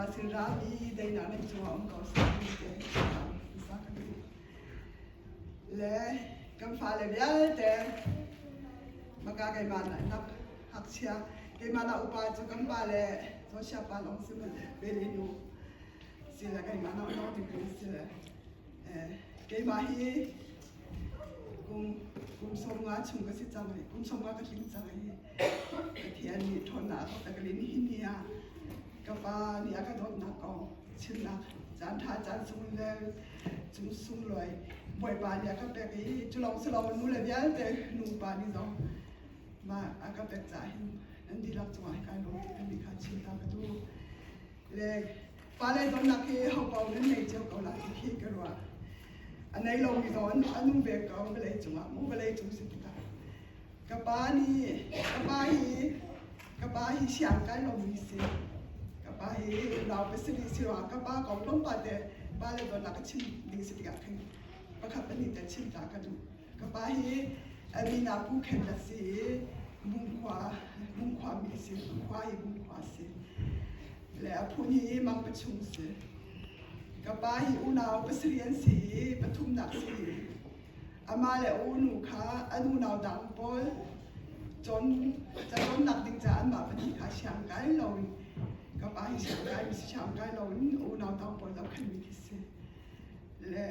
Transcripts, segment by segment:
Bawipa sin rami daihnak nan cungah um ko seh ti te sa ka duh. Le kan fale vialte maka keimah nak ngakchia keimah nak upa cu kan pa le Joshua pa lawng si bele nu si le keimah nak no ding si le keimah hi kum kum 50 chung ka si cang i kum 50 ka tling cang i Pathian nih ṭhawnnak a ka pek i nihin ni ah ka pa nih a ka dawtnak kong chimnak caan ṭha caan sung le cung sunglawi Bawipa nih a ka pek i cu lawng si lo nu le vialte nupa nih zong mah a ka pek caah hin nan dihlak cungah hi kai lawm tuk timi kha chim ta ka duh. Le pale donnak hi hopaoh nan nei cio ko lai ti khi ka ruah. A nei lomi zong an um ve ko vawlei cungah mu vawlei cung si tikah. Ka pa nih ka pa hi ka pa hi siang kai lomi si. Ka pa hi nau pasarih si ruangah ka pa kong tlawmpal te pale donnak ka chim ding si tikah khin pakhat pahnih te chim ta ka duh. Ka pa hi Amina Pu Khen a si i Bungkhua Bungkhua mi si khua hi Bungkhua si. Le a phun hi Mangpa chung si. Ka pa hi unau pasarih an si i pathumnak si. Amah le unu kha an unau dang pawl cawn cacawnnak ding caah anmah pahnih kha siang kai loin ka pa hi siang kai mi si siang kai loin unau dang pawl zohkhenhmi khi si. Le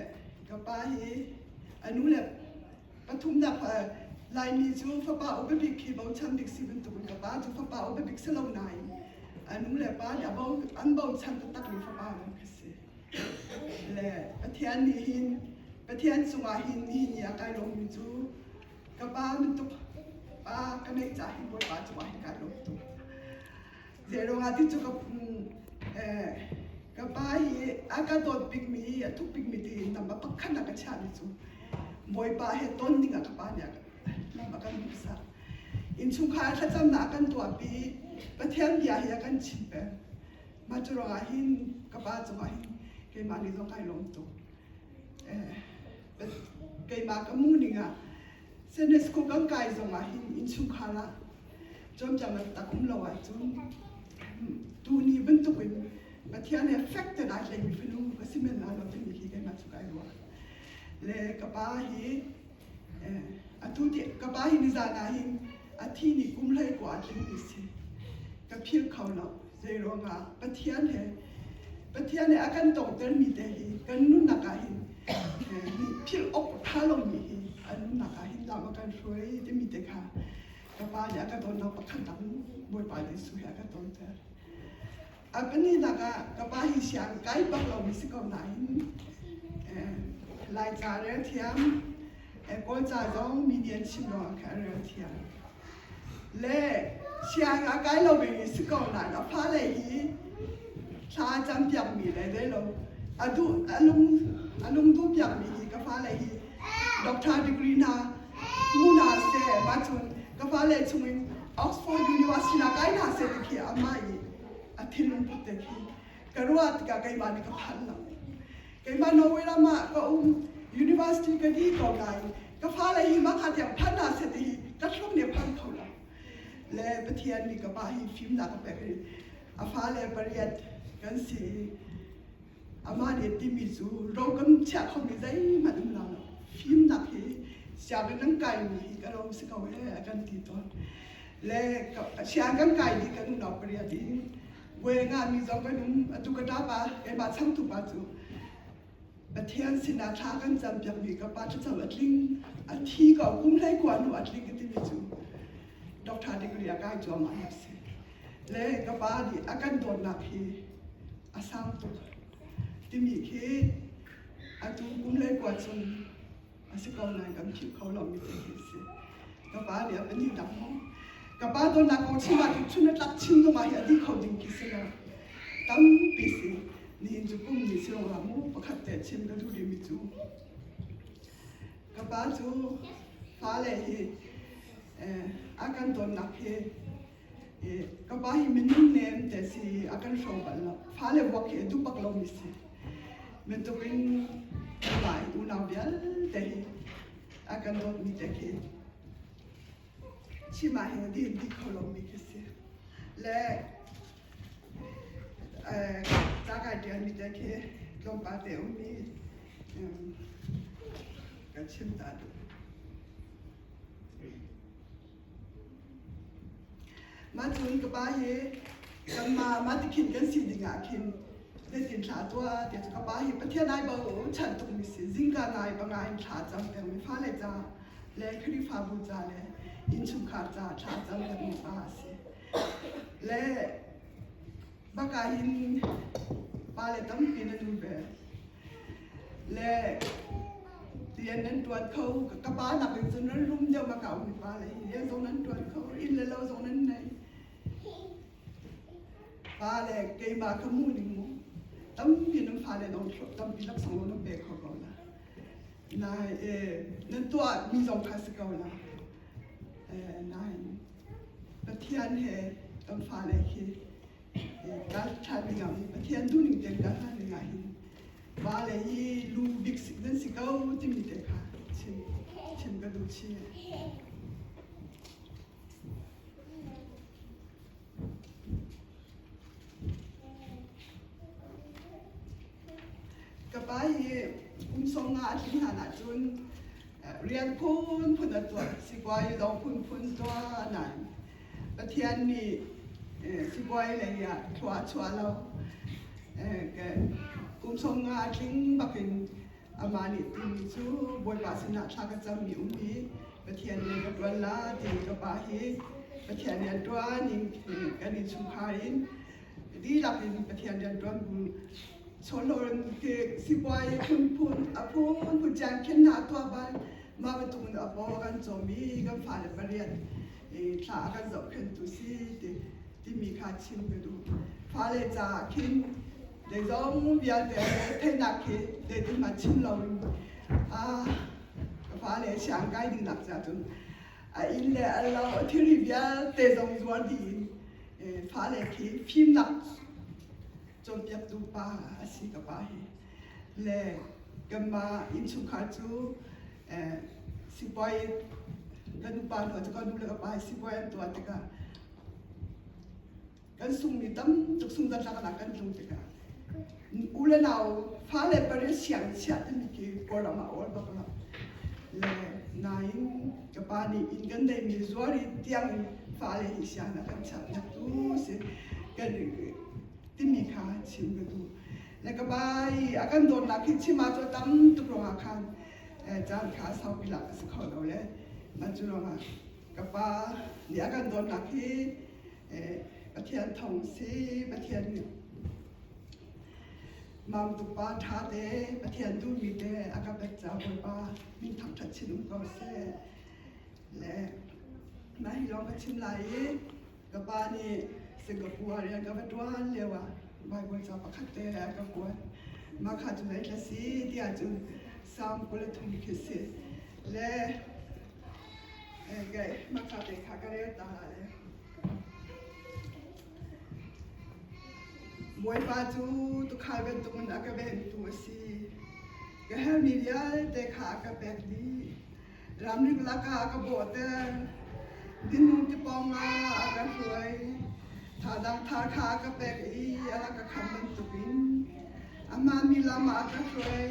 ka pa hi a nu le pathumnak Laimi cu fapa upa bik khi bochan bik si bantukin ka pa cu fapa upa bik si lo nain a nu le pa nih an bochan taktakmi fapa lawng khi si. Le Pathian nih hin Pathian cungah hin nihin ni ah kai lawmmi cu ka pa bantuk pa ka neih caah hin Bawipa cungah hin kai lawm tuk. Zeiruangah ti cu ka ka pa hi a ka dawt bikmi a thuk bikmi ti number pakhat ah ka chiahmi cu Bawipa he ton ding ah ka pa nih lam a kan hmuhsak. Innchungkhar thlacamnak a kan tuahpi Pathian bia hi a kan chim peng. Mah cu ruangah hin ka pa cungah hin keimah nih zong kai lawm tuk. Keimah ka mu ning ah Sunday school kan kai zong ah hin innchungkhar ah cawnpiaknak tak um lo ahcun tuni bantukin Pathian he fek tein ai tleimi fanu ka si men lai lo timi khi keimah cu kai ruah. Le ka pa hi atu ti ka pa hi nizan ah hin a thi ni kum hlei kua a tling ti si. Ka philh kho lo. Zei ruangah Pathian he Pathian he a kan tongtermi te hi kan nunnak ah hin philh awk ṭha lomi hi an nunnak ah hin lam a kan hruai timi te kha ka pa nih a ka donnak pakhat dang Bawipa Jesuh he a ka tonter. A pahnihnak ah ka pa hi siang kai bak lomi si ko nain Laica rel thiam, Kawlca zong mi nih an chim lawngah khan a rel thiam. Le siang a kai lo mi si ko nain a fale hi thla a campiakmi le zeilo a duh a lung a lung duhpiakmi hi ka fale hi doctor degree hna hmu hna seh mah cun ka fale chungin Oxford University na kai hna seh ti khi amah i a thinlung put te khi ka ruah tikah keimah nih ka phan lo. Keimah Norway ram ah ka um university ka dih ko nain ka fale hi mah kha tiang phan hna seh ti hi ka thluk nih a phan kho lo. Le Pathian nih ka pa hi fimnak a pek i a fale pariat kan si i amah nih timi cu ro kan chiah khomi zeihmanh um la lo. Fimnak hi sianginn nan kaimi hi ka ro si ko ee a kan ti tawn. Le siang kan kai dih kan unau pariat in Buai ngahmi zong kan um. Atu ka ṭapa keimah changtu pa cu Pathian sinah thla kan campiakmi ka pa thlacam a tling a thi ko kum hlei kua hnu a tling ka timi cu doctor degree a kai cuahmah a si. Le ka pa nih a kan dawtnak hi a sang tuk timi khi atu kum hlei kua chung a si ko nain kan philh kho lomi te hi a si. Ka pa nih a pahnih dang maw? Ka pa dawtnak kong chim ah chun a tlak chin zong ah hi a dih kho ding khi si lo. Tampi si. Nihin cu kum ni si rong mu pakhat te chim ka duh rihmi cu. Ka pa cu fale hi a kan dawtnak hi ka pa hi minung nem te si a kan hro bal lo fale vuak hi a duh bak lomi si bantuk in lai unau vialte hi a kan dawtmi te khi chim ah hin a din dih kho lomi khi si le. Ca kai ṭialmi te khi tlawmpal te ummi kan chim ta duh. Mah cun ka pa hi kanmah mah tikhin kan si ding ah khin zeitin thla tuah tiah cu ka pa hi Pathian ai bochan tukmi si zingka nai panga in thla cam pengmi fale ca le Khrihfabu ca le innchungkhar ca thla cam pengmi pa a si. Le baka hin pale tampi nan um ve. Le rian nan ṭuan kho ka pa nakin cun nan rum deuh ma ka um pa le hi rian zong nan ṭuan kho inn le lo zong nan nei. Pa le keimah ka mu ning mu tampi nan fale dong tampi laksawng lo nan pe kho ko la. Nai nan tuah mi zong kha si ko la. Nain Pathian he kan fale khi kal ṭhan ding ah Pathian duhning tein kal ṭhan ding ah hin vale hi lu bik nan si ko timi te kha chim chim ka duh chih. Ka pa hi kum 50 a tlin hlan ahcun rian phunphun a tuah, sipuai zong phunphun tuah nain Pathian nih sipuai lei ah thlua a chuah lo. Kum 50 a tling bakin amah nih timi cu Bawipa sinah thla ka cammi um i Pathian nih ka ṭuan la ti ka pa hi Pathian rian ṭuan in kan innchungkhar in dihlak in Pathian rian ṭuan bu chawhlawn ke sipuai phunphun a phunphun cian khin hna tuah bal mah bantuk in a paw kan cawm i kan fale pariat thla a kan zohkhenhtu si ti timi kha chim ka duh. Fale caah khin zeizong vialte theihnak khi zeitin hmanh chim loin a ka fale siang kai ding nak caah cun a inn le a lo a thilri vialte zong zuar dih in fale khi fimnak cawnpiaktu pa a si ka pa hi. Le kanmah innchungkhar cu sipuai kan upa hna cu ka nu le ka pa hi sipuai an tuah tikah kan sungmi tam tuk sungzatlaknak kan tlung tikah u le nau fale pariat siang chiah timi khi Kawlram ah awl bak lo le nain ka pa nih inn kan neimi zuar i tiang in fale hi siang a kan chiah piak tu si kan timi kha chim ka duh le ka pa i a kan dawtnak hi chim ah cu tam tuk ruangah khan caan kha saupi lak a si kho lo le mah cu ruangah ka pa nih a kan dawtnak hi Pathian thawng si Pathian nih mam tuk pa ṭha te Pathian duhmi te a ka pek ca Bawipa min thangṭhat chin um ko seh le mah hi lawng ka chim lai i ka pa nih Singapore ah rian ka va ṭuan lio ah Bible ca pakhat te a ka kuat mah kha cu zei thla si tiah cun Psalm 23 khi si le mah kha te kha ka rel ta le Bawipa cu tuukhal bantukin a ka vengtu a si. Ka herhmi vialte kha a ka pek dih. Ramri lakah a ka bawhter. Minung ti pawngah a ka hruai. Thazaang thar kha a ka pek i a rak ka khamh bantukin amah mi lam ah a ka hruai.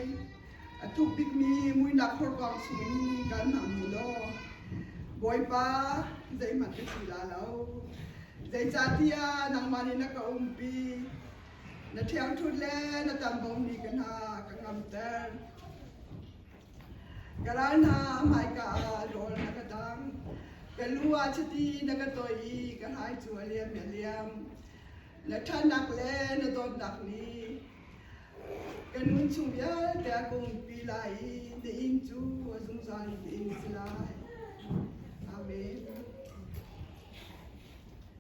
A thuk bikmi muihnak horkuang chungin kan hmang mu law Bawipa zeihmanh ka si la lo. Zeicahtiah nangmah nih na ka umpi. Na ṭhiangṭhut le na tambawmmi ka hna ka ngamter. Ka ral hna hmaika ah rawl na ka dang. Ka lu ah chiti na ka toih i ka hrai cu a liam a liam. Na ṭhatnak le na dawtnak nih ka nun chung vialte a ka umpi lai i na inn cu a zungzal in na inn si lai. Amen.